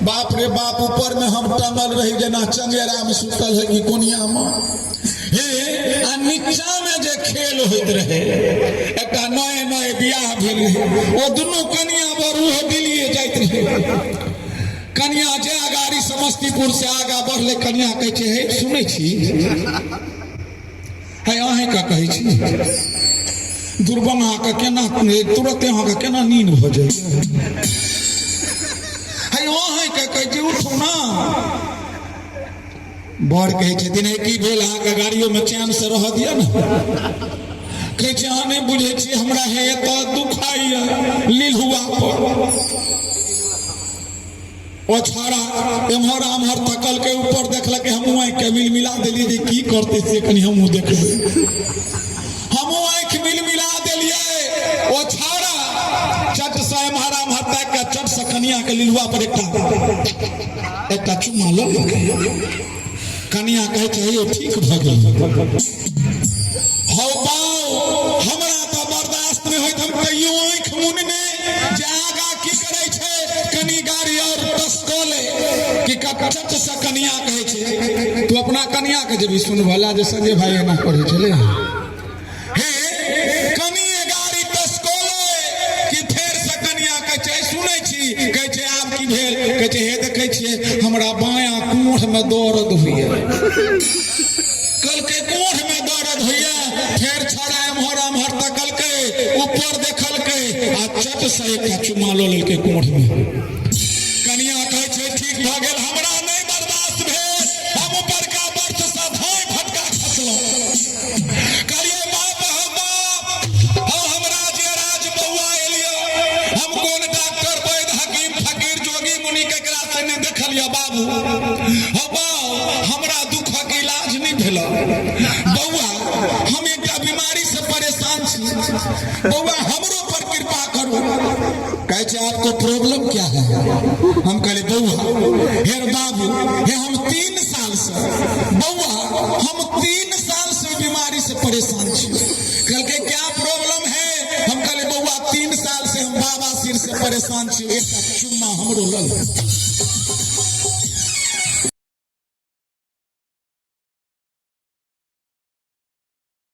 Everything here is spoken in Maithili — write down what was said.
बाप रे बाप, ऊपर में हम टंगल रही जेना चंगेरा में सुतल है कि कोनिया में। हे, आ नीचा में जे खेल होइत रहे, एकटा नए नए बियाह भेल रहे, ओ दुनू कनिया बर उहो दिल्लीए जाइत रहे। कनिया जे गाड़ी समस्तीपुर से आगा बढ़ले, कनिया कहै छै, हे सुनै छी, हे अहींके कहै छी, दुर्बंग अहाँके केना तुरते अहाँके केना नींद भऽ जाइए? हे अहींके कहै छी, उठू ना। बड़ कहै छथिन, हे की भेल अहाँके? गाड़ियोमे चैन से रहऽ दिअ ने। कहै छै, अहाँ नहि बुझै छियै हमरा, हे एतऽ दुखाइए लीलहुआ पर। ओ छाड़ा एम्हर आम्हर तकलकै, ऊपर देखलकै, हमहूँ आँखिके मिल मिला देलियै जे की करतै से कनि हमहूँ देखबै। हमहूँ आँखि मिल मिला देलियै। ओ छाड़ा चट से एम्हर आम्हर ताकि कऽ चट से कनिया के लिलुआ पर एकटा एकटा चुम्मा लऽ लेलकै। कनिया कहै छै, हे ठीक भऽ गेल। हौ बाउ, हमरा तऽ बर्दाश्त नहि होइत, हम तैयो आँखि मुनने जे आगा की करै छै, कनि गाड़ी और टस कऽ ले कि चट से कनिया कहै छै, तू अपना कनिया के जेबी सुनबला जे संजय भाई एना करै छलै। हे कनि गाड़ी टस कऽ ले कि फेर से कनिया कहै छै, सुनै छी? कहै छै, आब की भेल? कहै छै, हे देखै छियै, हमरा बायां कोढ़ में दर्द होइए। कहलकै, कोढ़ में दर्द होइए? फेर छड़ा एम्हर आम्हर तकलकै, ऊपर देखलकै आ चट से एकटा चुम्मा लऽ लेलकै कोढ़ में। कनिया कहै छै, ठीक भऽ गेल। हमरा नहि बर्दाश्त भेल, हम ऊपरका बर्थ से धाँइ फटका खसलहुँ। कहलियै, बाप हम बाप, हम राजे राज बौआ एलियै, हम कोन डॉक्टर, वैद्य, हकीम, फकीर, जोगी, मुनि केकरा से नहि देखलियै बाबू। हो बाउ, हमरा दुखक इलाज नहि भेल। बौआ, हम एकटा बीमारी से परेशान छी। बौआ, हमरो पर कृपा करू। कहै छै, आपको प्रॉब्लम क्या है? हम कहले, बौआ, हेर बाबू, हे हम 3 साल से, बौआ, हम 3 साल से बीमारी से परेशान छी। कहलकै, क्या प्रॉब्लम है? हम कहले, बौआ, 3 साल से हम बाबा सिर से परेशान छी, एकटा चुम्मा हमरो लल।